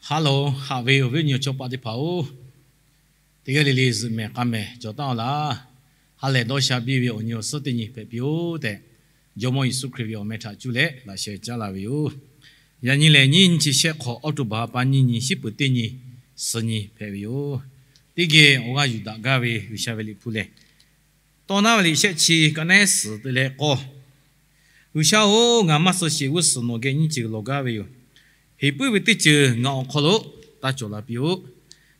Hello, haꞈ ve awˬ viˉ awˬ nyi awˬ chawˇ paˆ teˇ hpaˍ-oˬ, teˇ g'aˇ le le zuhꞈ mehˍ k'a mehˍ cawˬ taˉ-aw laˇ. Ha lehˬ dawˇ sha biˇ ve awˬ nyi awˬ suhˉ teˇ nyi hpehꞈ piˇ-oˆ tehꞈ, Jawˇmawˇ Yeˍsuˆ Hkriꞈ ve awˬ meh htaꞈ cuˇ leh laꞈ sheh caˉ laˇ ve yoˬ. Yaꞈ nyi lehˬ, nyiˇ nyi chi shehˆ hk'awꞈ, October ha pa nyiˇ nyi, shiˉ peuˬ teˇ nyi, suhˍ nyi hpehꞈ ve yoˬ. Teˇ geh awˬ g'aˇ yuˬ daꞈ gaˇ ve G'uiˬsha ve liꞈ hpu lehˬ, Tawˇ naˉ ve liꞈ shehˆ chi ka neˉ suhˍ te leh k'awˇ, G'uiˬsha-oˬ, ngaˬ maˇ suh sheˍ g'uˇ suhˍ nawˬ geh nyiˇ ceuˬ lawˬ gaˇ ve yoˬ. Heˍ puiˉ ve teˇ ceuˬ ngaˬ awˬ hk'aw lo taˇ cawˬ la piˇ-oˆ.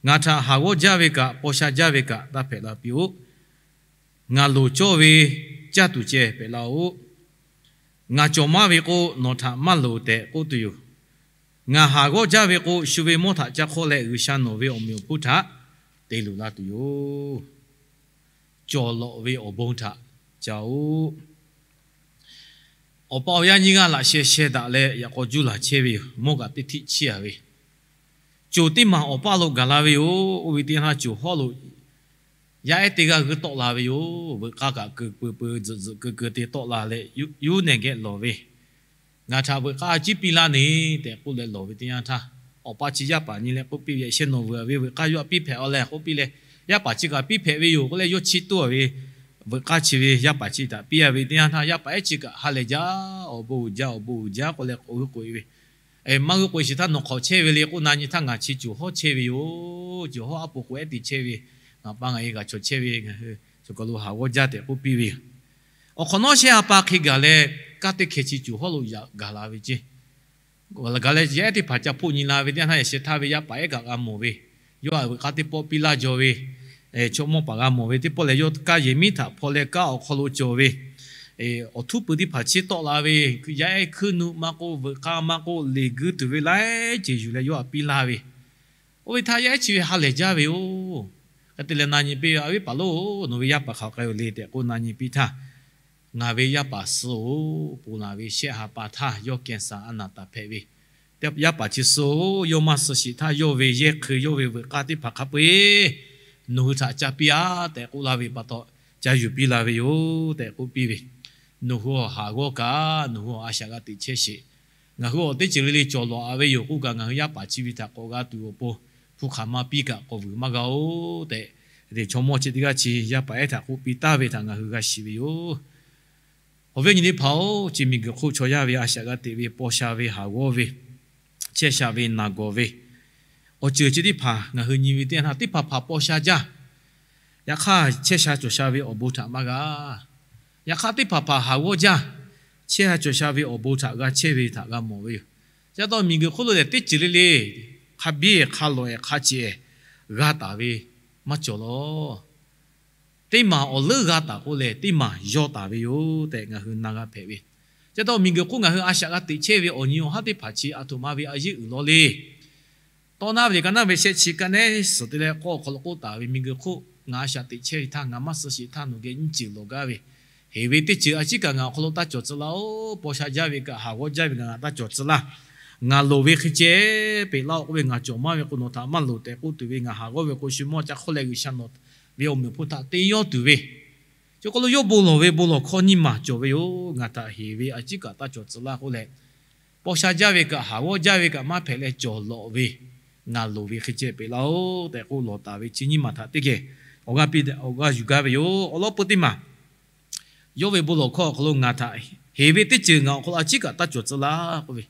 Ngaˬ htaꞈ haˍ g'awˇ jaˇ ve kaꞈ, paw sha jaˇ ve kaꞈ taˇ hpehꞈ la piˇ-oˆ. Ngaˬ loˍ cawˇ ve caˇ tuˬ ceh hpehꞈ laˇ-oˆ. Ngaˬ cawˬ maˇ ve k'o, nawˬ htaꞈ maˇ loˍ tehꞈ k'oˆ tuˬ yoˬ. Ngaˬ haˍ g'awˇ jaˇ ve k'o, shu ve mawˇ htaꞈ ca hk'awˇ leh G'uiˬsha nawˬ ve awˬ meꞈ awˬ hponˇ htaꞈ te luˬ laˇ tuˬ yoˬ. Cawˬ lawꞈ ve awˬ bon htaꞈ ca-oˆ. Awˬ pa awˬ yaˇ nyiˇ g'aˇ laꞈ sheh sheh daꞈ leh yaꞈ k'aw juˇ laˬ chehˇ ve yoˬ. Mawˇ kaꞈ teˇ htiˆ chiˇ-a ve, coˬ teˇ maˬ awˬ paˇ lo gaˬ la ve yoˬ. Oˇ ve teˇ yanˇ htaˇ coˬ hawˉ lo yaˇ ehˉ teˇ g'aˇ g'uiˇ tawˆ la ve yoˬ. Veuꞈ k'aˇ kaꞈ keu peuˬ peuˬ, tzuhꞈ tzuhꞈ keu keu te tawˆ la leh, yuˇ nehˬ geh lawˬ ve, Ngaˬ htaꞈ veuꞈ k'aˇ ciˉ piˇ laˇ neˬ tehꞈ k'oˆ leh lawˬ ve teˇ yanˇ htaˇ, awˬ pa chi yaˇ paˍ nyi leh k'oˆ piˇ ve, Yaꞈ sheh nawˬ vuiˬ-a ve veuꞈ k'aˇ yawˇ htaꞈ piˇ hpehꞈ-a leh k'oˆ piˇ leh, yaˇ paˍ chi kaꞈ piˇ hpehꞈ ve yoˬ k'oˆ leh, yawˇ chiˇ toˇ-a ve veuꞈ k'aˇ chi ve yaˇ paˍ chi htaꞈ piˇ-a ve teˇ yanˇ htaˇ, yaˇ paˍ ehˉ chi kaꞈ ha lehˬ jaˇ, awˬ bon uiˍ jaˇ, awˬ bon uiˍ jaˇ k'oˆ leh k'oꞈ g'euˆ k'oꞈ-e ve, maˇ g'euˆ k'oꞈ-e shiˍ htaˇ nawˬ hk'awꞈ chehˇ ve le k'oˆ na nyi htaˇ, ngaˬ chi coˬ hawˉ chehˇ ve yoˬ. Coˬ hawˉ aˉ po k'o ehˉ te chehˇ ve, ngaˬ pa ngaˬ e g'a chaw chehˇ ve, ngaˬ hui chaw kaˬ lo haˍ g'awˇ jaˇ tehꞈ k'oˆ piˇ ve yoˬ. Awˬ hk'awꞈ nawˉ shehˆ ha pa hk'e gaˬ leh, kaˇ teˇ hkeh chi coˬ hawˉ lo gaˬ la ve ceˇ. Gaˬ leh yaˇ ehˉ teˇ hpaˍ ca hpoˆ nyi la ve teˇ yanˇ htaˇ, yaꞈ sheh htaˇ ve yaˇ paˍ ehˉ kaꞈ g'a mawˬ ve, yawˇ htaꞈ veuꞈ k'aˇ teˇ pawˆ piˇ laˇ jaw ve, chaw mawˇ paˍ g'a mawˬ ve teˇ pawˆ lehˬ, yawˇ kaˇ yehˬ miˉ htaꞈ hpaw leh kaˇ awˬ hk'aw lo cawˬ ve awˬ htuˉ pui teˇ hpaˍ chiˇ tawˆ la ve, yaˇ ehˉ hkuiˉ nuˆ maˇ k'oˆ, veuꞈ k'aˇ maˇ k'oˆ, leˬ guiˇ tuˬ ve laiˉ ceuˬ yuˬ leh yawˇ htaꞈ piˇ laˇ ve, oˇ ve htaˇ yaˇ ehˉ chi ve ha lehˬ jaˇ ve yoˬ. Hk'e te leh na nyi piˇ ve, A viˉ paˍ-oˬ, nawˬ ve yaˇ paˍ hk'aˬ hk'e-o le tehꞈ k'oˆ na nyi piˇ htaˇ, Ngaˬ ve yaˇ paˍ suh-oˬ, ponˬ laˬ ve shehˆ ha pa htaˇ yawˇ cancer a naˍ taˍ hpehꞈ ve, yaˇ paˍ chi suh-oˬ, yawˇ maˇ suh sheˍ htaˇ yawˇ ve yehˇ hk'ui, yawˇ ve veuꞈ k'aˇ teˇ hpaˍ hk'a peu-eˬ nawˬ hui htaꞈ ca piˇ-a tehꞈ k'oˆ laˇ ve pa taw, ca yuˬ piˇ la ve yoˬ tehꞈ k'oˆ piˇ ve, Nawˬ hui awˬ haˍ g'awˇ kaꞈ nawˬ hui awˬ a shaꞈ g'a teꞈ chehˇ sheˍ. Ngaˬ hui awˬ teˇ ceuˬ le le cawˬ lawꞈ-a ve yoˬ k'oˆ kaꞈ, ngaˬ hui yaˇ paˍ chi ve htaꞈ k'awꞈ g'a tuˬ awˬ pon hpu hk'aˬ ma piˇ kaꞈ k'awꞈ vuiˬ maˇ g'a-oˬ tehꞈ, chaw mawˇ chi teˇ g'aˇ chi yaˇ paˍ ehˉ htaꞈ k'oˆ piˇ taˍ ve htaꞈ ngaˬ hui g'a shiˍ ve yoˬ. Awˬ viˉ awˬ nyi teˇ hpaˍ-oˬ, chi miˬguiˬ hk'oˆ chaw yaˇ ve a shaꞈ g'a teꞈ ve, paw sha ve, haˍ g'awˇ ve, chehˇ sha ve, naˬ gawˬ ve, awˬ ceuˬ chi teˇ hpaˍ ngaˬ hui nyi ve teˇ yanˇ htaˇ, teˇ hpaˍ hpaˍ paw sha jaˇ. Yaꞈ hk'aˇ, chehˇ sha cawˬ sha ve awˬ bon htaꞈ maˇ g'a. Yaꞈ hk'aˇ, teˇ hpaˍ hpaˍ haˍ g'awˇ jaˇ. Chehˇ sha cawˬ sha ve awˬ bon htaꞈ g'a chehˇ ve htaꞈ g'a mawˬ ve yoˬ. Chi pa taw, miˬguiˬ hk'oˆ lo lehˬ teˇ ceuˬ le le hk'a biˇ hk'a lawꞈ-ehˍ hk'a ceꞈ-ehˍ g'a taˍ ve maˇ cawˬ law. Teˇ maˬ awˬ leuˉ g'a taˍ k'o lehˬ, teˇ maˬ yaw taˍ ve yoˬ tehꞈ ngaˬ hui na g'a hpehꞈ ve. Chi pa taw, miˬguiˬ hk'oˆ ngaˬ hui a shaꞈ g'a teꞈ chehˇ ve awˬ nyi awˬ haˉ teˇ hpaˍ chi a htoꞈ ma ve a yeˇ uiˍ law le. Tawˇ naˉ ve liꞈ ka naˉ ve shehˆ chi ka neˉ suhˍ te leh k'awˇ awˬ hk'aw lo k'oˆ taˍ ve, miˬguiˬ hk'oˆ ngaˬ a shaꞈ teꞈ chehˇ ve htaˇ, ngaˬ maˇ suh sheˍ htaˇ nawˬ geh nyiˇ ceuˬ lawˬ gaˇ ve, heˍ ve teˇ ceuˬ a ciˉ kaꞈ ngaˬ awˬ hk'aw lo taˇ cawˬ tcuh laˇ-oˬ. Paw sha jaˇ ve kaꞈ haˍ g'awˇ jaˇ ve ngaˬ taˇ cawˬ tcuh laˇ. Ngaˬ loˍ ve hk'e ceh peꞈ laˇ-oˆ k'oˆ ve, ngaˬ cawˬ maˇ ve k'o nawˬ htaꞈ maˇ loˍ tehꞈ k'oˆ tuˬ ve, ngaˬ haˍ g'awˇ ve k'o shu mawˇ ca hk'awˇ leh G'uiˬsha nawˬ ve awˬ meꞈ awˬ hponˇ htaꞈ te yawˇ tuˬ ve, chi hk'aw lo yawˇ bon lawˬ ve bon lawˬ hkawˇ nyiˇ maˬ cawˬ ve yoˬ. Ngaˬ htaꞈ heˍ ve a ciˉ kaꞈ taˇ cawˬ tcuh laˇ k'oˆ leh, paw sha jaˇ ve kaꞈ haˍ g'awˇ jaˇ ve kaꞈ maˇ hpehꞈ leh cawˬ lawꞈ ve, ngaˬ loˍ ve hk'e ceh peꞈ laˇ-oˬ tehꞈ k'oˆ lawˬ taˍ ve chi nyiˇ maˬ htaꞈ teˇ geh awˬ g'aˇ piˇ, awˬ g'aˇ yuˬ gaˇ ve yoˬ. Awˬ lawn peu teˇ maˬ, yawˇ ve bon lawˬ hkawˇ awˬ hk'aw lo ngaˬ htaꞈ heˍ ve teˇ ceuˬ ngaˬ awˬ hk'aw lo a ciˉ kaꞈ taˇ cawˬ tcuh laˇ k'oˆ ve,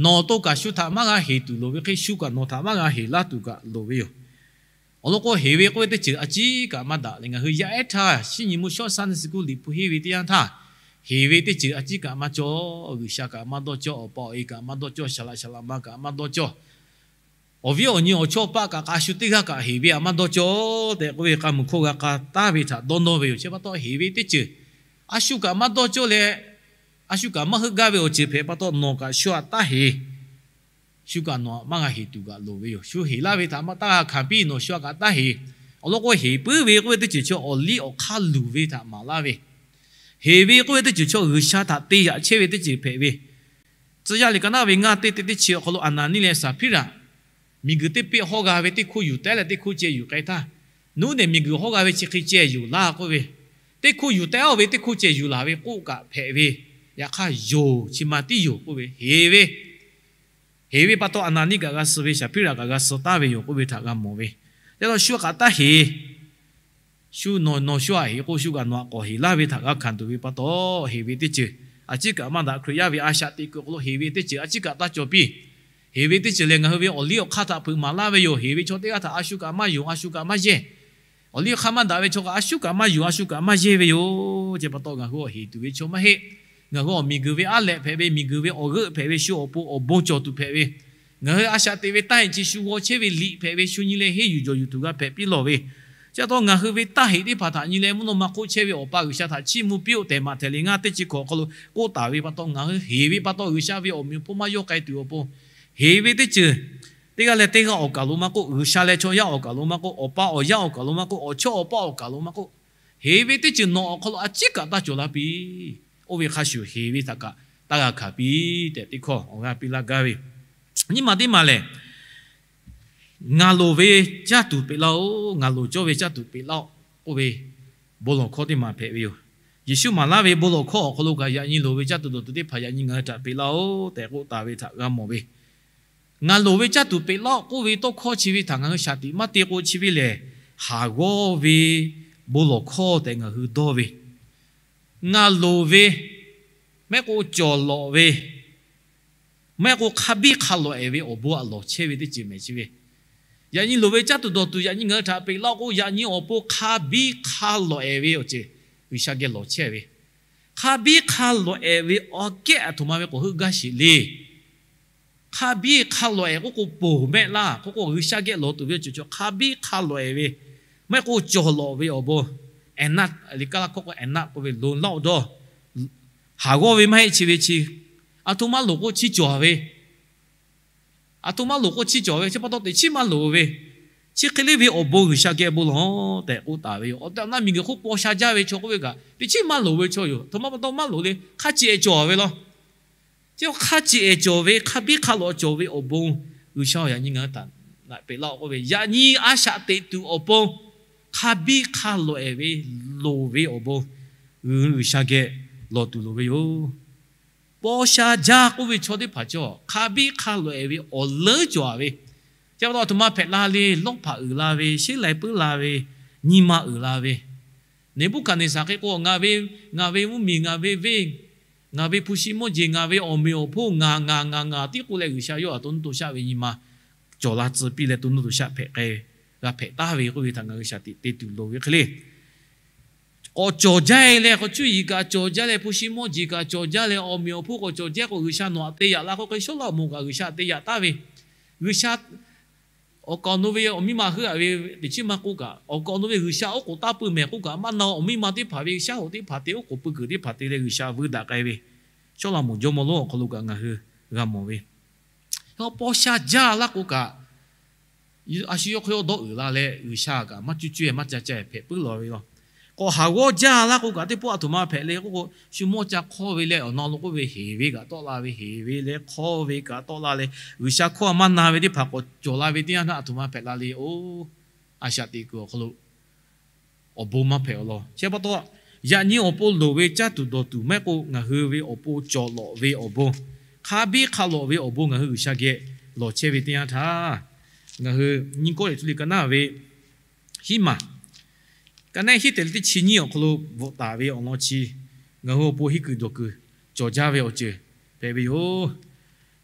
nawˬ to kaꞈ shu htaꞈ maˇ g'a heˍ tuˬ loˍ ve hk'e, shu kaꞈ nawˬ htaꞈ maˇ g'a heˍ laˇ tuˬ kaꞈ loˍ ve yoˬ. Awˬ lawn k'o, heˍ ve k'oˆ ve teˇ ceuˬ a ciˉ kaꞈ maˇ daꞈ leh, ngaˬ hui yaˇ ehˉ htaˇ shinˉ nyi mvuhˇ shawˉ Sunday school liꞈ hpu henˇ ve teˇ yanˇ htaˇ, heˍ ve teˇ ceuˬ a ciˉ kaꞈ maˇ cawˬ. G'uiˬsha kaꞈ maˇ dawˇ cawˇ, awˬ pa awˬ e kaꞈ maˇ dawˇ cawˇ, shaˍ laꞈ shaˍ laꞈ ma kaꞈ maˇ dawˇ cawˇ. Awˬ viˉ awˬ nyi awˬ chawˇ paˆ kaꞈ k'a shu teˇ g'aˇ kaꞈ heˍ ve htaꞈ maˇ dawˇ cawˇ tehꞈ k'oˆ ve k'a muiˬ hkawˇ g'a k'a taˍ ve htaꞈ dawˇ nawˇ ve yoˬ. Chi pa taw, heˍ ve teˇ ceuˬ a shu kaꞈ maˇ dawˇ cawˇ leh, a shu kaꞈ maˇ heuˆ gaˇ ve awˬ ceuˬ hpehꞈ pa taw, nawˬ kaꞈ shu htaꞈ taˇ heˍ. Shu kaꞈ nawˬ htaꞈ maˇ g'a heˍ tuˬ kaꞈ loˍ ve yoˬ. Shu heˍ laˇ ve htaꞈ maˇ taˇ g'a hkanˍ piˇ, nawˬ shu htaꞈ kaꞈ taˇ heˍ. Awˬ lawn k'o, heˍ puiˉ ve k'oˆ ve teˇ ceuˬ chaw awˬ liˇ awˬ hk'aˇ luˬ ve htaꞈ maˍ laˇ ve, heˍ ve k'oˆ ve teˇ ceuˬ chaw G'uiˬsha htaꞈ te yaꞈ chehˇ ve teˇ ceuˬ hpehꞈ ve. Tcuh yaˇ liꞈ ka naˉ ve ngaˇ teˇ teˇ teˇ chi awˬ hk'aw lo Aˍnaˍniˆ leh Saˍhpiˇraꞈ miˬguiˬ teˇ peˆ hawˇ g'a ve teˇ hkoˇ yuˬ tehˉ leh teˇ hkoˇ ceh yuˬ k'ai htaˇ, nawˬ hui nehˬ miˬguiˬ hawˇ g'a ve chi hk'e ceh yuˬ laˇ k'oˆ ve, teˇ hkoˇ yuˬ tehˉ-oˬ ve teˇ hkoˇ ceh yuˬ laˬ ve k'oˆ kaꞈ hpehꞈ ve. Yaꞈ hk'aˇ, yoˬ, chi ma tiˉ yoˬ k'oˆ ve, heˍ ve Heˍ ve pa taw, Aˍnaˍniˆ kaꞈ g'a suh ve, Saˍhpiˇraꞈ kaꞈ g'a suh taˍ ve yoˬ k'oˆ ve htaꞈ g'a mawˬ ve. Te leh shu kaꞈ taˇ heˍ. Shu nawˬ, nawˬ shu aꞈ heˍ k'o, shu kaꞈ nawˬ aꞈ k'awꞈ heˍ laˇ ve htaꞈ g'a hkanˍ tuˬ ve pa taw, heˍ ve teˇ ceuˬ a ciˉ kaꞈ maˇ daꞈ. Hkriꞈ yaˇ ve a shaꞈ teꞈ kuiˬ awˬ hk'aw lo heˍ ve teˇ ceuˬ a ciˉ kaꞈ taˇ cawˬ piˇ. Heˍ ve teˇ ceuˬ lehˬ, ngaˬ hui ve awˬ liˇ awˬ hk'aˇ htaꞈ hpeuꞈ maˍ laˇ ve yoˬ. Heˍ ve chaw teˇ g'aˇ htaꞈ a shu kaꞈ maˇ yonˍ, a shu kaꞈ maˇ yehˇ. Awˬ liˇ awˬ hk'aˇ maˇ daꞈ ve chaw kaꞈ a shu kaꞈ maˇ yonˍ, a shu kaꞈ maˇ yehˇ ve yoˬ. Chi pa taw ngaˬ hui awˬ heˍ tuˬ ve chaw maˇ heˆ. Ngaˬ hui awˬ miˬguiˬ ve aˉ lehꞈ hpehꞈ ve, miˬguiˬ ve awˬ g'euˆ hpehꞈ ve, shu awˬ pon awˬ bon cawˬ tuˬ hpehꞈ ve, ngaˬ hui a shaꞈ teꞈ ve taˇ heꞈ chi shu g'aw chehˇ ve liꞈ hpehꞈ ve, shu nyi leh henˇ yuˬ jawˬ yuˬ tuˬ g'a hpehꞈ piˇ lawˬ ve. Chi pa taw ngaˬ hui ve taˇ heꞈ teˇ hpaˍ htaꞈ nyi leh mvuhˇ naw ma hk'oˆ chehˇ ve Awˬ pa G'uiˬsha htaꞈ chiˇ mvuh piˇ-oˆ tehꞈ, Maꞈhtehˍ liꞈ ngaˇ teˇ chi hkawꞈ awˬ hk'aw lo k'oˆ taˍ ve pa taw, ngaˬ hui heˍ ve pa taw G'uiˬsha ve awˬ meꞈ awˬ hponˇ maˇ yawˇ k'ai tuˬ awˬ pon, heˍ ve teˇ ceuˬ teˇ g'aˇ leh teˇ g'aˇ awˬ kaˬ lo maˇ k'oˆ, G'uiˬsha leh chaw yaˇ awˬ kaˬ lo maˇ k'oˆ, Awˬ pa Awˬ yaˇ awˬ kaˬ lo maˇ k'oˆ, awˬ chawˇ awˬ paˇ awˬ kaˬ lo maˇ k'oˆ, heˍ ve teˇ ceuˬ nawˬ awˬ hk'aw lo a ciˉ kaꞈ taˇ cawˬ la piˇ. Oˇ ve hk'a shuˍ heˍ ve htaꞈ kaꞈ taˇ g'a hkanˍ piˇ tehꞈ teˇ hkawˇ awˬ g'aˇ piˇ laˇ gaˇ ve. Nyiˇ maˬ teˇ maˬ lehˬ, ngaˬ loˍ ve caˇ tuˬ peꞈ laˇ-oˆ, ngaˬ loˍ cawˇ ve caˇ tuˬ peꞈ laˇ-oˆ k'oˆ ve bon lawˬ hkawˇ teˇ maˬ hpehꞈ ve yoˬ. Yeˍsuˆ maˍ laˇ ve bon lawˬ hkawˇ awˬ hk'aw lo kaꞈ, yaꞈ nyi loˍ ve caˇ tuˬ dawˬ tuˬ teˇ hpaˍ yaꞈ nyi ngaˬ hui htaꞈ peꞈ laˇ-oˆ tehꞈ k'oˆ taˍ ve htaꞈ g'a mawˬ ve. Ngaˬ loˍ ve caˇ tuˬ peꞈ laˇ-oˆ k'oˆ ve tawˇ hkawˇ chi ve htaꞈ ngaˬ hui shaˍ tiꞈ maˇ te k'o, chi ve lehˬ, haˍ g'awˇ ve bon lawˬ hkawˇ tehꞈ ngaˬ hui dawˇ ve. Ngaˬ loˍ ve, maˇ heˆ k'o cawˬ lawꞈ ve, maˇ heˆ k'o hk'a biˇ hk'a lawꞈ-ehˍ ve awˬ bon aꞈ lawˬ chehˇ ve teˇ ceuˬ mehˍ chi ve. Yaꞈ nyi loˍ ve caˇ tuˬ dawˬ tuˬ yaꞈ nyi ngaˬ hui htaꞈ peꞈ laˇ-oˆ k'o, yaꞈ nyi awˬ pon hk'a biˇ hk'a lawꞈ-ehˍ ve awˬ ceuˬ G'uiˬsha geh lawˬ chehˇ ve. Hk'a biˇ hk'a lawꞈ-ehˍ ve awˬ kehˉ aˬ htoꞈ ma ve k'awꞈ heuˆ gaˇ sheˍ le. Hk'a biˇ hk'a lawꞈ-ehˍ k'oˆ k'o, ponˬ mehˆ laˇ k'oˆ k'o, G'uiˬsha geh lawˬ tuˬ ve awˬ ceuˬ chaw hk'a biˇ hk'a lawꞈ-ehˍ ve, maˇ heˆ k'o cawˬ lawꞈ ve awˬ bon, eˍnaˆ, liꞈ kaˇ laˇ hkawˇ k'o eˍnaˆ k'oˆ ve, loˍ laˇ-oˆ dawˇ, haˍ g'awˇ ve maˇ heˆ chi ve chi, aˬ htoꞈ ma loˍ k'o chi cawˬ ve, aˬ htoꞈ ma loˍ k'o chi cawˬ ve, chi pa taw teꞈ chiˉ maˇ loˍ ve, chi hk'e le ve awˬ bon G'uiˬsha geh bon lawˬ tehꞈ k'oˆ taˍ ve yoˬ. Awˬ tehꞈ awˬ na miˬguiˬ hk'oˆ paw sha jaˇ ve chaw k'oˆ ve kaꞈ, teꞈ chiˉ maˇ loˍ ve chaw yoˬ. Aˬ htoꞈ ma pa taw maˇ loˍ le, hk'a ciˬ-ehˍ cawˬ ve law. Chi hk'a ciˬ-ehˍ cawˬ ve, hk'a biˇ hk'a lawꞈ cawˬ ve awˬ bon G'uiˬsha yaꞈ nyi ngaˬ hui htaꞈ peꞈ laˇ-oˆ k'oˆ ve, yaꞈ nyi a shaꞈ teꞈ tuˬ awˬ pon hk'a biˇ hk'a lawꞈ-ehˍ ve loˍ ve awˬ bon G'uiˬsha geh lawˬ tuˬ loˍ ve yoˬ. Paw sha jaˇ k'oˆ ve chaw teˇ hpaˍ cawˬ, hk'a biˇ hk'a lawꞈ-ehˍ ve awˬ leuˉ cawˬ-a ve. Chi pa taw aˬ htoꞈ ma hpehꞈ la le, lawˇ hpaꞈ uiˍ la ve, sheˉ lai puiˉ la ve, nyi ma uiˍ la ve, Neˍbuˆhkaˍneˍsaˍ hk'e k'o, ngaˬ ve, ngaˬ ve mvuhˇmiˬ, ngaˬ ve venˇ, ngaˬ ve hpu shi mawˇ jeˬ, ngaˬ ve awˬ meꞈ awˬ hponˇ, ngaˬ ngaˬ ngaˬ ngaˬ tiˉ k'oˆ leh, G'uiˬsha yawˇ htaꞈ to nuˇ to shaˆ ve nyi ma cawˬ la tcuh piˇ leh, to nuˇ to shaˆ hpehꞈ k'ai, g'a hpehꞈ taˍ ve k'oˆ ve htaꞈ ngaˬ hui shaˍ tiꞈ te tuˬ loˍ ve hk'e le. K'awꞈ cawˬ jaˇ-e leh, k'awꞈ cuˇ yiˍ kaꞈ cawˬ jaˇ leh, hpu shi mawˇ jeˬ kaꞈ cawˬ jaˇ leh, awˬ meꞈ awˬ hponˇ k'awꞈ cawˬ jaˇ k'o, G'uiˬsha nawˬ htaꞈ te yaꞈ la k'oˆ hk'e, Sawˉlaꞈmonˍ kaꞈ G'uiˬsha te yaꞈ taˍ ve. G'uiˬsha awˬ kaˍ awˬ nu ve awˬ miˇ ma heuˆ-a ve teꞈ chiˉ maˇ k'oˆ kaꞈ, awˬ kaˍ awˬ nu ve G'uiˬsha oˉ k'oˍ taˇ pui mehˍ k'oˆ kaꞈ, maˇ na awˬ miˇ ma teˇ hpaˍ ve shaˉ hoꞈ teˇ hpaˍ te, oˉ k'oˍ pui kuiˬ teˇ hpaˍ te leh G'uiˬsha vuiˇ daꞈ k'ai ve, Sawˉlaꞈmonˍ jawˇmawˇ lonˉ awˬ hk'aw lo kaꞈ ngaˬ hui g'a mawˬ ve. Yawˇ paw sha jaˇ laˇ k'o kaꞈ, a shu yawˇ hk'aw yawˇ dawˇ uiˍ la leh, G'uiˬsha kaꞈ maˇ cuˇ cuˇ-e maˇ ca ca-e hpehꞈ puiˉ law ve law. K'awꞈ haˍ g'awˇ jaˇ laˇ k'o kaꞈ, teˇ pawˆ aˬ htoꞈ ma hpehꞈ le k'oˆ k'o, shu mawˇ ca hk'awˇ ve leh awˬ na lo k'oˆ ve heˍ ve kaꞈ tawˆ la ve, heˍ ve leh hk'awˇ ve kaꞈ tawˆ la leh, G'uiˬsha hkawˇ maˇ na ve teˇ hpaˍ k'awꞈ cawˬ la ve teˇ yanˇ htaˇ, aˬ htoꞈ ma hpehꞈ la le, oˇ, a shaꞈ teꞈ kuiˬ awˬ hk'aw lo awˬ bon maˇ hpehꞈ-a law. Chi pa taw, yaꞈ nyi awˬ pon loˍ ve caˇ tuˬ dawˬ tuˬ maˇ heˆ k'o, ngaˬ hui ve awˬ pon cawˬ lawꞈ ve awˬ bon, hk'a biˇ hk'a lawꞈ ve awˬ bon ngaˬ hui G'uiˬsha geh lawˬ chehˇ ve teˇ yanˇ htaˇ, ngaˬ hui Nyiˇ Kawˇrenˍhtuˆ liꞈ ka naˉ ve hiˉ maˬ, ka naˉ hiˉ tehꞈ leh teˇ chi nyiˇ awˬ hk'aw lo bvuhꞈ taˍ ve awˬ lawn chi, ngaˬ hui awˬ pon hiˉ kuiˬ dawˬ kuiˬ cawˬ jaˇ ve awˬ ceuˬ hpehꞈ ve yoˬ.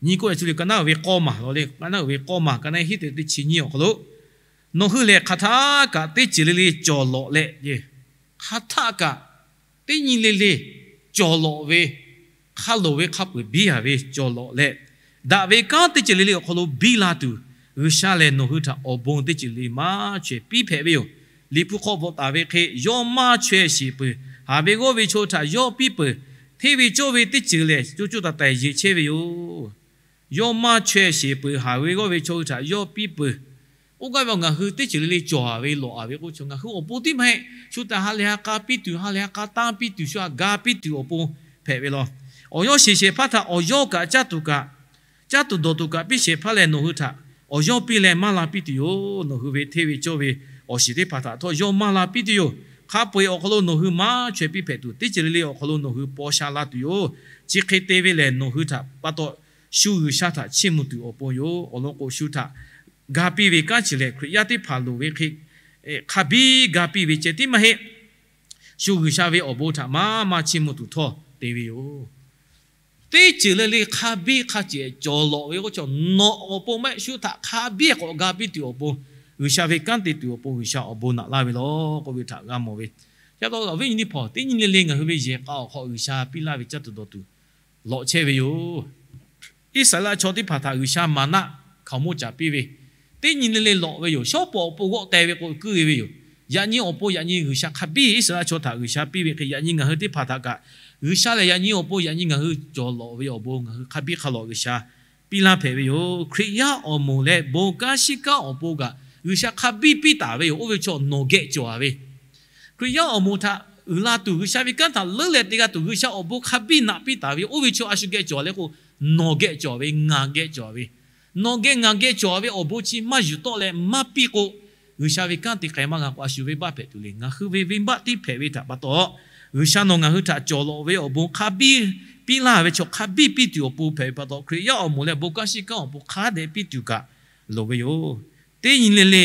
Nyiˇ Kawˇrenˍhtuˆ liꞈ ka naˉ ve k'awˇ maˬ law le, ka naˉ ve k'awˇ maˬ, ka naˉ hiˉ tehꞈ teˇ chi nyiˇ awˬ hk'aw lo, nawˬ hui lehˬ hk'aˬ htaˆ kaꞈ teˇ ceuˬ le le cawˬ lawꞈ leh, hk'aˬ htaˆ kaꞈ teˇ nyi le le cawˬ lawꞈ ve, hk'a loˍ ve hk'a peu-eˬ biˇ-a ve cawˬ lawꞈ leh, daꞈ ve kanˉ teˇ ceuˬ le le awˬ hk'aw lo biˇ la tuˬ, G'uiˬsha lehˬ nawˬ hui htaꞈ awˬ bon teˇ ceuˬ le maˇ chaweh piˇ hpehꞈ ve yoˬ. Liꞈ hpu hk'aw bvuhꞈ taˍ ve hk'e, yawˇ maˇ chaweh sheˍ peuˬ, haˍ ve g'awˇ ve chaw htaꞈ yawˇ piˇ peuˬ, hteˇ ve cawˇ ve teˇ ceuˬ lehˬ co co taiˍ taiˍ yeˬ chehˇ ve yoˬ. Yawˇ maˇ chaweh sheˍ peuˬ, haˍ ve g'awˇ ve chaw hui htaꞈ yawˇ piˇ peuˬ. Oˇ gaˇ ve ngaˬ hui teˇ ceuˬ le le cawˬ-a ve lawꞈ-a ve k'oˆ chaw, ngaˬ hui awˬ pon tiˉ maˇ heˆ. Shu htaꞈ ha lehˬ ha k'a piˇ tuˬ, ha lehˬ ha k'a tanˇ piˇ tuˬ, shu htaꞈ ga piˇ tuˬ awˬ pon hpehꞈ ve law. Awˬ yawˇ sheˍ shehˍ hpaˇ htaꞈ awˬ yawˇ kaꞈ caˇ tuˬ kaꞈ, caˇ tuˬ dawˬ tuˬ kaꞈ piˇ shehˍ hpaˇ lehˬ, nawˬ hui htaꞈ awˬ yawˇ piˇ leh maˇ la piˇ tuˬ yoˬ. Nawˬ hui ve hteˇ ve cawˇ ve awˬ shiˍ teˇ hpaˍ htaꞈ htawˇ yawˇ maˇ la piˇ tuˬ yoˬ. Hk'a peu-eˬ awˬ hk'aw lo nawˬ hui maˇ chaweh piˇ hpehꞈ tuˬ, teˇ ceuˬ le le awˬ hk'aw lo nawˬ hui paw sha la tuˬ yoˬ. Chi hk'e te ve lehˬ, nawˬ hui htaꞈ pa taw shu G'uiˬsha htaꞈ chiˇ mvuh tuˬ awˬ pon yoˬ. Awˬ lawn k'o, shu htaꞈ ga piˇ ve kanˉ chi lehˬ, Hkriꞈ yaˇ teˇ hpaˍ loˍ ve hk'e hk'a biˇ ga piˇ ve ceh tiˉ maˇ heˆ. Shu G'uiˬsha ve awˬ bon htaꞈ maˇ maˇ chiˇ mvuh tuˬ htawˇ te ve yoˬ. Teˇ ceuˬ le le hk'a biˇ hk'a ceuˬ cawˬ lawꞈ ve k'oˆ chaw nawˬ awˬ pon maˇ heˆ, shu htaꞈ hk'a biˇ k'awꞈ ga piˇ tuˬ awˬ pon, G'uiˬsha ve kanˉ te tuˬ awˬ pon G'uiˬsha awˬ bon naꞈ laˇ ve law k'oˆ ve htaꞈ g'a mawˬ ve. Yaꞈ taw awˬ viˉ awˬ nyi teˇ hpaˍ, teˇ nyi le le ngaˬ hui ve yehˬ k'a awˬ hk'aw G'uiˬsha piˇ laˇ ve caˇ tuˬ dawˬ tuˬ lawꞈ chehˇ ve yoˬ. Iˉsaˍreˍlaˆ chaw teˇ hpaˍ htaꞈ G'uiˬsha maˍnaˆ hkaoˍmonˇ caˍ piˇ ve, teˇ nyi le le lawꞈ ve yoˬ. Shawˉ pawˍ awˬ pon g'awˆ teh ve k'o, kuiˇ e ve yoˬ. Yaꞈ nyi awˬ pon yaꞈ nyi G'uiˬsha hk'a biˇ, Iˉsaˍreˍlaˆ chaw htaꞈ G'uiˬsha piˇ ve hk'e, yaꞈ nyi ngaˬ hui teˇ hpaˍ htaꞈ kaꞈ G'uiˬsha lehˬ, yaꞈ nyi awˬ pon yaꞈ nyi ngaˬ hui cawˬ lawꞈ ve awˬ bon, ngaˬ hui hk'a biˇ hk'a lawꞈ G'uiˬsha piˇ laˇ hpehꞈ ve yoˬ. Hkriꞈ yaˇ awˬ moˍ leh bon kanˉ shiˉ kanˉ awˬ pon kaꞈ G'uiˬsha hk'a biˇ piˇ taˍ ve yoˬ. Oˇ ve chaw nawˬ geh cawˬ ve Hkriꞈ yaˇ awˬ moˍ htaꞈ uiˍ la tuˬ, G'uiˬsha ve kanˉ htaꞈ leuˉ leh te g'a tuˬ, G'uiˬsha awˬ bon hk'a biˇ naꞈ piˇ taˍ ve yoˬ. Oˇ ve chaw a shu geh cawˬ leh k'o, nawˬ geh cawˬ ve, ngaˬ geh cawˬ ve, nawˬ geh ngaˬ geh cawˬ ve awˬ bon chi maˇ yuˬ tawˆ leh maˇ piˇ k'o, G'uiˬsha ve kanˉ te k'ai maˇ g'a k'o, a shu venˇbaˆ hpehꞈ tuˬ le. Ngaˬ hui ve venˇbaˆ teˇ hpehꞈ ve htaꞈ pa taw, G'uiˬsha nawˬ ngaˬ hui htaꞈ cawˬ lawꞈ ve awˬ bon hk'a biˇ piˇ laˇ ve chaw hk'a biˇ piˇ tuˬ awˬ pon hpehꞈ ve pa taw, Hkriꞈ yaˇ awˬ moˍ leh bon kanˉ shiˉ kanˉ awˬ pon hk'a dehꞈ piˇ tuˬ kaꞈ loˍ ve yoˬ. Teˇ nyi le le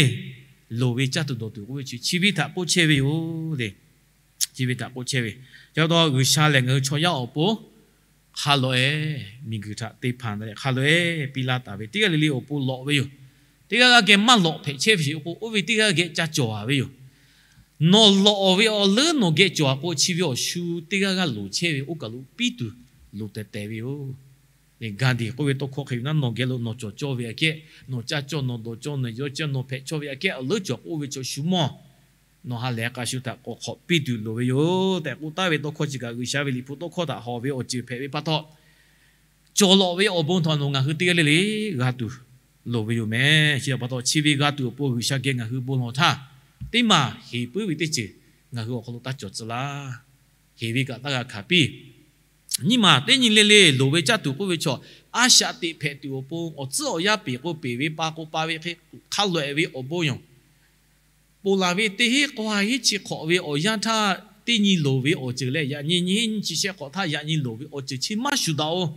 loˍ ve caˇ tuˬ dawˬ tuˬ k'oˆ ve chi chi ve htaꞈ k'oˆ chehˇ ve yoˬ le. Chi ve htaꞈ k'oˆ chehˇ ve. Chi pa taw G'uiˬsha lehˬ, ngaˬ hui chaw yaˇ awˬ pon hk'a lawꞈ e, miˬguiˬ htaꞈ te hpanˍ leh hk'a lawꞈ e piˇ laˇ taˍ ve, teˇ g'aˇ le le awˬ pon lawꞈ ve yoˬ. Teˇ g'aˇ g'aˇ geh maˇ lawꞈ hpehꞈ chehˇ ve sheˍ k'o, oˇ ve teˇ g'aˇ geh ca cawˬ a ve yoˬ. Nawˬ lawꞈ ve awˬ leuˉ nawˬ geh cawˬ a k'o, chi ve awˬ shu teˇ g'aˇ g'aˇ loˍ chehˇ ve, oˇ kaˬ lo piˇ tuˬ loˍ tehˬ tehˬ ve yoˬ. Gandhi k'oˆ ve tawˇ hkawˇ hk'e ve naˉ, nawˬ geh lo nawˬ cawˬ cawˇ ve aꞈ kehˉ, nawˬ caˇ cawˇ, nawˬ dawˬ cawˇ, nawˬ yawˇ caˇ, nawˬ hpehꞈ cawˇ ve aꞈ kehˉ awˬ leuˉ cawˬ k'o, oˇ ve chaw shu mawˇ nawˬ ha lehˬ k'a shu htaꞈ k'awꞈ hk'awꞈ piˇ tuˬ loˍ ve yoˬ tehꞈ k'oˆ taˍ ve tawˇ hkawˇ chi kaꞈ, G'uiˬsha ve liꞈ hpu tawˇ hkawˇ htaꞈ hawˍ ve awˬ ceuˬ hpehꞈ ve pa taw, cawˬ lawꞈ ve awˬ bon htaꞈ nawˬ ngaˬ hui teˇ g'aˇ le le g'a tuˬ loˍ ve yoˬ mehˍ. Chi pa taw, chi ve g'a tuˬ awˬ pon G'uiˬsha geh ngaˬ hui bon lawˬ htaˇ, teˇ maˬ heˍ puiˉ ve teˇ ceuˬ ngaˬ hui awˬ hk'aw lo taˇ cawˬ tcuh laˇ. Heˍ ve kaꞈ taˇ g'a hkanˍ piˇ. Nyiˇ maˬ teˇ nyi le le loˍ ve caˇ tuˬ k'oˆ ve chaw, a shaꞈ teꞈ hpehꞈ tuˬ awˬ pon awˬ tcuhˉ awˬ yanˇ peˍ k'o, peˍ ve pa k'o pa ve hk'e hk'a lawꞈ e ve awˬ bon yoˬ. Ponˬ laˬ ve teˇ hinˉ k'awˇ ha hinˉ chi hk'awꞈ ve awˬ yanˇ htaˇ, teˇ nyi loˍ ve awˬ ceuˬ leh yaꞈ nyi nyiˇ hinˉ nyiˇ chi shehˆ hk'awꞈ htaˇ yaꞈ nyi loˍ ve awˬ ceuˬ chi maˇ shuˍ daꞈ oˬ.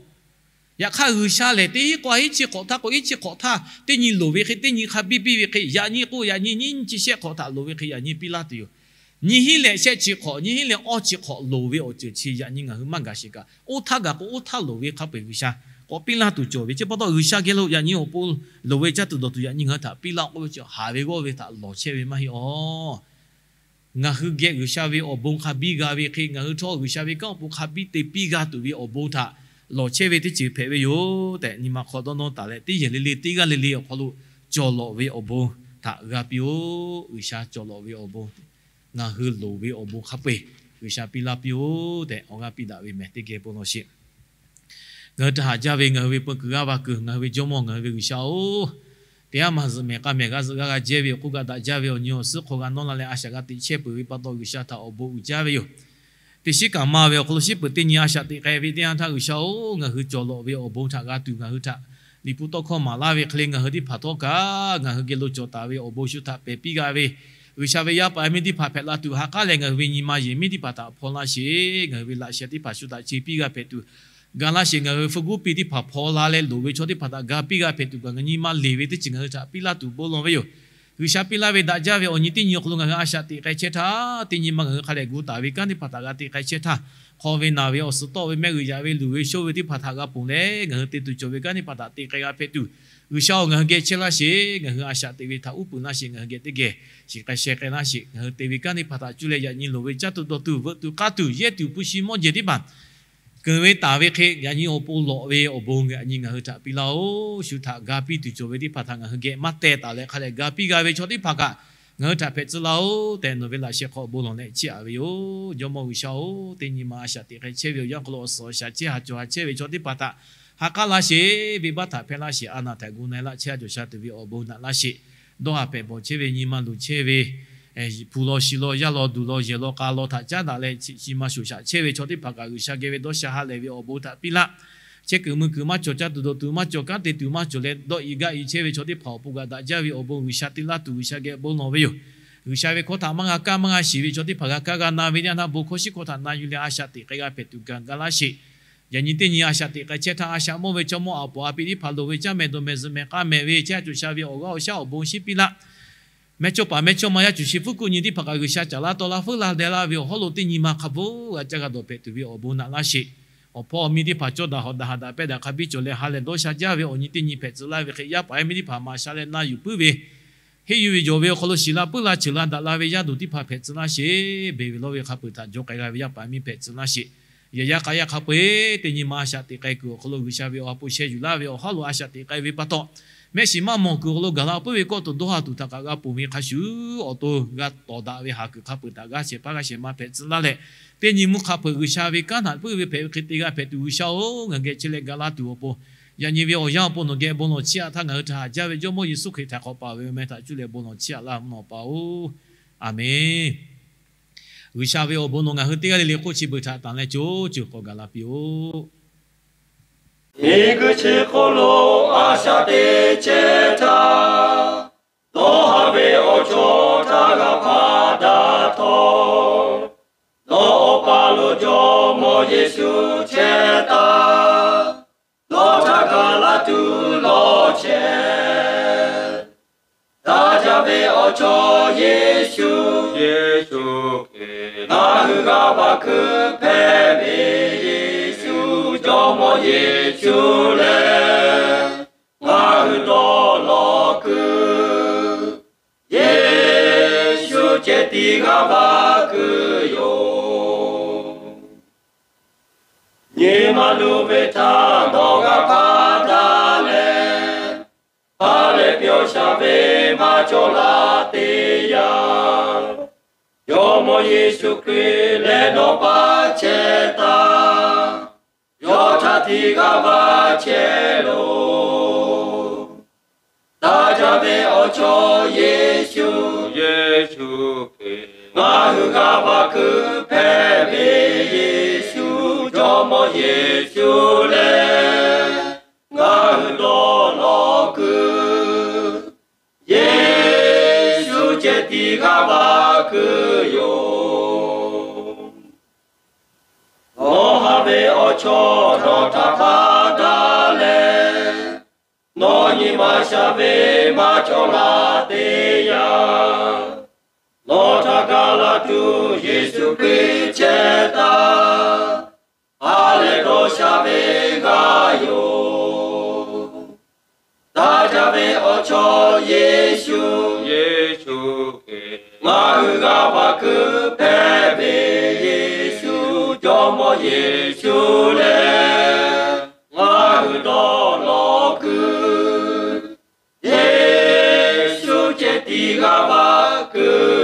Yaꞈ hk'aˇ, G'uiˬsha lehˬ teˇ hinˉ k'awˇ ha hinˉ chi hk'awꞈ htaˇ k'o, hinˉ chi hk'awꞈ htaˇ teˇ nyi loˍ ve hk'e, teˇ nyi hk'a biˇ piˇ ve hk'e, yaꞈ nyi k'o yaꞈ nyi nyiˇ hinˉ nyiˇ chi shehˆ hk'awꞈ htaꞈ loˍ ve hk'e yaꞈ nyi piˇ laˇ tuˬ yoˬ. Nyiˇ hinˉ leh shehˆ chi hk'awꞈ, nyiˇ hinˉ leh awˇ chi hk'awꞈ loˍ ve awˬ ceuˬ chi yaꞈ nyi ngaˬ hui maˇ gaˬ sheˍ kaꞈ, oˇ htaˇ gaˬ k'o oˇ htaˇ loˍ ve hk'a peu-eˬ G'uiˬsha k'awꞈ piˇ laˇ tuˬ cawˬ ve. Chi pa taw, G'uiˬsha geh lo yaꞈ nyi awˬ pon loˍ ve caˇ tuˬ dawˬ tuˬ yaꞈ nyi ngaˬ hui htaꞈ piˇ laˇ k'oˆ ve chi, haˍ ve g'awˇ ve htaꞈ lawˬ chehˇ ve maˇ heˆ aˬ. Ngaˬ hui geh G'uiˬsha ve awˬ bon hk'a biˇ g'a ve hk'e, ngaˬ hui htawˇ G'uiˬsha ve kanˉ awˬ pon hk'a biˇ te piˇ g'a tuˬ ve awˬ bon htaꞈ lawˬ chehˇ ve teˇ ceuˬ hpehꞈ ve yoˬ tehꞈ, nyi ma hk'aw dawˇ nawˇ taˍ leh, teˇ yehˬ le le teˇ g'aˇ le le awˬ hk'aw lo cawˬ lawꞈ ve awˬ bon htaꞈ g'a piˇ-oˆ. G'uiˬsha cawˬ lawꞈ ve awˬ bon, ngaˬ hui loˍ ve awˬ bon hk'a peu-eˬ G'uiˬsha piˇ laˇ piˇ-oˆ tehꞈ awˬ g'aˇ piˇ daꞈ ve mehˍ. Teˇ geh bon lawˬ sheˍ. Ngaˬ hui htaꞈ haꞈ jaˇ ve ngaˬ hui ve peu kuiˬ g'aˇ va kuiˬ, ngaˬ hui ve Jawˇmawˇ, ngaˬ hui ve G'uiˬsha-oˬ, teˇ g'aˇ maˇ zuhꞈ mehˍ k'a mehˍ g'a zuhꞈ g'a g'a jehˇ ve awˬ hk'oˆ g'a daꞈ jaˇ ve awˬ nyi awˬ suhˉ hk'aw g'a nawˇ la leh a shaꞈ g'a teꞈ chehˇ peuˬ ve pa taw, G'uiˬsha htaꞈ awˬ bon uiˍ jaˇ ve yoˬ. Teˇ shiˉ kaꞈ maˇ ve awˬ hk'aw lo shiˉ peuˬ teˇ nyi a shaꞈ teꞈ k'ai ve teˇ yanˇ htaˇ, G'uiˬsha-oˬ, ngaˬ hui cawˬ lawꞈ ve awˬ bon htaꞈ g'a tuˬ ngaˬ hui htaꞈ liꞈ hpu tawˇ hkawˇ maˍ laˇ ve hk'e le, ngaˬ hui teˇ hpaˍ htawˇ kaꞈ ngaˬ hui geh lo cawˬ taˍ ve awˬ bon shu htaꞈ pehˬ piˇ g'a ve, G'uiˬsha ve yaˇ paˍ yaˇ miˇ teˇ hpaˍ hpehꞈ la tuˬ ha k'aˉ leh, ngaˬ hui ve nyi ma yehˬ miˇ teˇ hpaˍ htaꞈ hpaw laˇ sheˍ. Ngaˬ hui ve laꞈ sheh teˇ hpaˍ shu htaꞈ ce piˇ g'a hpehꞈ tuˬ ga laˇ sheˍ. Ngaˬ hui hpu guˇ piˇ teˇ hpaˍ hpaw la leh loˍ ve chaw teˇ hpaˍ htaꞈ ga piˇ g'a hpehꞈ tuˬ kaꞈ, ngaˬ nyi ma leˬ ve teˇ ceuˬ ngaˬ hui htaꞈ piˇ laˇ tuˬ bon lawˬ ve yoˬ. G'uiˬsha piˇ laˇ ve daꞈ jaˇ ve awˬ nyi teˇ nyi awˬ hk'aw lo ngaˬ hui a shaꞈ teꞈ k'ai chehˇ htaˇ, teˇ nyi ma ngaˬ hui hk'a dehꞈ gu taˍ ve kanˉ teˇ hpaˍ htaꞈ g'a te k'ai chehˇ htaˇ, hk'aw ve naˬ ve awˬ suhˍ tawˆ ve mehˆ g'uiˬ yaꞈ ve luˬ ve shoˇ ve teˇ hpaˍ htaꞈ g'a ponˬ leh, ngaˬ hui te tuˬ cawˬ ve kanˉ teˇ hpaˍ htaꞈ te k'ai g'a hpehꞈ tuˬ, G'uiˬsha-oˬ, ngaˬ hui geh chehˇ laˇ sheˍ. Ngaˬ hui a shaꞈ teꞈ ve htaꞈ uˉ peunˍ laˇ sheˍ. Ngaˬ hui geh teˇ geh shiˍ k'ai sheh k'ai laˇ sheˍ. Ngaˬ hui te ve kanˉ teˇ hpaˍ htaꞈ cuˇ leh yaꞈ nyi loˍ ve caˇ tuˬ dawˬ tuˬ veuꞈ tuˬ k'aˇ tuˬ yehˇ tuˬ hpu shi mawˇ jehˬ teˇ hpaˍ keunˍ ve taˍ ve hk'e, yaꞈ nyi awˬ pon lawꞈ ve awˬ bon yaꞈ nyi ngaˬ hui htaꞈ piˇ laˇ-oˬ. Shu htaꞈ ga piˇ tuˬ cawˬ ve teˇ hpaˍ htaꞈ ngaˬ hui geh maˇ teh taˍ leh hk'a leh ga piˇ g'a ve chaw teˇ hpaˍ kaꞈ ngaˬ hui htaꞈ hpehꞈ tcuh laˇ-oˬ tehꞈ, nawˬ ve laꞈ sheh hk'aw bon lawˬ leh chiˇ aꞈ ve yoˬ. Jawˇmawˇ G'uiˬsha-oˬ, teˇ nyi ma a shaꞈ teꞈ k'ai chehˇ ve awˬ yanˇ hk'aw lo awˬ suhˍ awˬ shaˍ chehˇ, ha cawˬ ha chehˇ ve chaw teˇ hpaˍ htaꞈ ha k'aˉ laˇ sheˍ. Venˇbaˆ htaꞈ hpehˇ laˇ sheˍ. A naˬ htaꞈ gu na-e laˇ chehˇ, ha cawˬ sha tuˬ ve awˬ bon naꞈ laˇ sheˍ. Dawˇ haˍ hpehꞈ bawˬ chehˇ ve nyi ma luˬ chehˇ ve, hpu law shi law yaˇ law duˬ law yehˬ law k'a law htaꞈ caˉ daꞈ leh, chi ma shoˍ shaꞈ chehˇ ve chaw teˇ hpaˍ kaꞈ G'uiˬsha geh ve dawˇ sha ha lehˬ ve awˬ bon htaꞈ piˇ laˇ. Chehˇ kuiˬ mui kuiˬ maˇ cawˬ, caˇ tuˬ dawˬ tuˬ maˇ cawˬ, kanˉ te tuˬ maˇ cawˬ leh dawˇ i gaˇ i chehˇ ve chaw teˇ hpaˍ awˬ pon kaꞈ daꞈ jaˇ ve awˬ bon G'uiˬsha te laˇ tuˬ G'uiˬsha geh bon lawˬ ve yoˬ. G'uiˬsha ve hkawˇ htaꞈ maˇ g'a kaˇ maˇ g'a shiˍ ve chaw teˇ hpaˍ g'a kaˇ g'a na ve teˇ yanˇ htaˇ, bon hkawˇ shiˉ hkawˇ htaꞈ na yuˬ leh a shaꞈ teꞈ k'ai g'a hpehꞈ tuˬ gaˬ ga laˇ sheˍ. Yaꞈ nyi teˇ nyi a shaꞈ teꞈ k'ai chehˇ htaˇ, a shaꞈ mawˇ ve chaw mawˇ aˬ poˍ a piˍ teˇ hpaˍ loˍ ve caˇ meh dawˬ meh zuhꞈ meh k'aˇ meh ve chehˇ a cawˬ sha ve awˬ g'aˇ awˬ shaˉ awˬ bon shiˉ piˇ laˇ. Mehˇ chawˇ paˍ mehˇ chawˇ ma yaˇ cuˬ shi fuˉ kuˆ nyi teˇ hpaˍ kaꞈ G'uiˬsha caˍ laˇ tawˇ laˇ feuˉ laˇ deh laˇ ve awˬ hawˉ lo teˇ nyi ma hk'a bvuhˆ g'a caˇ g'a dawˬ hpehꞈ tuˬ ve awˬ bon naꞈ laˇ sheˍ. Awˬ hpawˇ awˬ miˇ teˇ hpaˍ cawˇ daꞈ hawꞈ daꞈ haꞈ daꞈ pehˇ daꞈ hk'a biˇ cawˬ leh ha lehˬ dawˇ sha jaˇ ve awˬ nyi teˇ nyi hpehꞈ tcuh laˇ ve hk'e, yaˇ paˍ yaˇ miˇ teˇ hpaˍ maˍ sha leh na yuˬ puiˉ ve, henˇ yuˬ ve jawˬ ve awˬ hk'aw lo shiˍ la puiˉ la ceuˬ la daꞈ la ve yaˇ duˬ teˇ hpaˍ hpehꞈ tcuh laˇ sheˍ. Beˬ ve lawˇ ve hk'a peuˬ htaꞈ jaw k'ai g'a ve yaˇ paˍ miˇ hpehꞈ tcuh laˇ sheˍ. Yaꞈ yaˇ k'a yaˇ hk'a peu-eˬ teˇ nyi ma a shaꞈ teꞈ k'ai kuiˬ awˬ hk'aw lo G'uiˬsha ve awˬ ha hpu sheh yuˬ laˇ ve awˬ hawˉ lo a shaꞈ teꞈ k'ai ve pa taw, mehˆ shiˍ maˇ mawˬ kuiˬ awˬ hk'aw lo gaˬ la puiˉ ve kawˆ tuˬ dawˇ ha tuˬ htaꞈ kaꞈ g'a ponˬ ve hk'a shuˍ, awˬ to g'a tawˍ daꞈ ve haˍ kuiˬ hk'a peu-eˬ htaꞈ g'aˇ shehˍ hpaˇ g'aˇ shehˍ ma hpehꞈ tcuh laˇ leh, teˇ nyi mvuhˇ hk'a peu-eˬ G'uiˬsha ve kanˉ htaꞈ puiˉ ve hpehꞈ ve hk'e te g'a hpehꞈ tuˬ G'uiˬsha-oˬ, ngaˬ geh chehˇ leh ga laˇ tuˬ awˬ pon, yaꞈ nyi ve awˬ yanˇ awˬ pon nawˬ geh bon lawˬ chiˇ aꞈ htaˇ ngaˬ hui htaꞈ haꞈ jaˇ ve Jawˇmawˇ Yeˍsuˆ Hkriꞈ htaꞈ hk'awꞈ paˍ ve awˬ meh htaꞈ cuˇ leh bon lawˬ chiˇ aꞈ laˇ mvuhˇ naw pa-oˬ. Aˬmenˍ. G'uiˬsha ve awˬ bon nawˬ ngaˬ hui teˇ g'aˇ le le hk'oˆ chi beuꞈ htaꞈ tanˬ leh co ceuˬ k'awꞈ gaˬ la piˇ-oˆ. Miˬguiˬ chi hk'oˆ lo a shaꞈ teꞈ chehˇ htaˇ, dawˇ haˍ ve awˬ chawˇ htaˇ g'a hpaˆ daꞈ htawˇ, nawˬ awˬ pa lo Jawˇmawˇ Yeˍsuˆ chehˇ taˍ. Dawˇ htaˇ ga laˇ tuˬ lawˬ chehˇ. Daꞈ jaˇ ve awˬ chawˇ Yeˍsuˆ, Yeˍsuˆ Hkriꞈ, ngaˬ hui g'a va kuiˬ hpehꞈ ve Yeˍsuˆ, Jawˇmawˇ Yeˍsuˆ lehˬ, ngaˬ hui dawˇ lawˬ kuiˬ Yeˍsuˆ ceh tiˉ g'a va kuiˬ yoˬ. Nyi ma luˬ ve htaˇ dawˇ g'a hpaˆ daꞈ leh, ha lehˬ pyawˇ sha ve maˇ cawˬ la teˇ yanˇ, Jawˇmawˇ Yeˍsuˆ Hkriꞈ leh nawˬ pa chehˇ taˍ. Yawˇ htaꞈ tiˉ g'a va chehˇ loˬ. Daꞈ jaˇ ve awˬ chawˇ Yeˍsuˆ, Yeˍsuˆ Hkriꞈ, ngaˬ hui g'a va kuiˬ hpehꞈ ve Yeˍsuˆ, Jawˇmawˇ Yeˍsuˆ lehˬ, ngaˬ hui dawˇ lawˬ kuiˬ Yeˍsuˆ ceh tiˉ g'a va kuiˬ yoˬ. Nawˬ haꞈ ve awˬ chawˇ dawˇ htaˇ hpaˆ daꞈ leh, nawˬ nyi ma sha ve maˇ cawˬ la teˇ yanˇ, nawˬ htaꞈ ga laˇ tuˬ Yeˍsuˆ Hkriꞈ chehˇ taˍ. Ha lehˬ dawˇ sha ve g'aˇ yoˬ. Daꞈ jaˇ ve awˬ chawˇ Yeˍsuˆ, Yeˍsuˆ Hkriꞈ, ngaˬ hui g'a va kuiˬ hpehꞈ ve Yeˍsuˆ, Jawˇmawˇ Yeˍsuˆ lehˬ, ngaˬ hui dawˇ lawˬ kuiˬ Yeˍsuˆ ceh tiˉ g'a va kuiˬ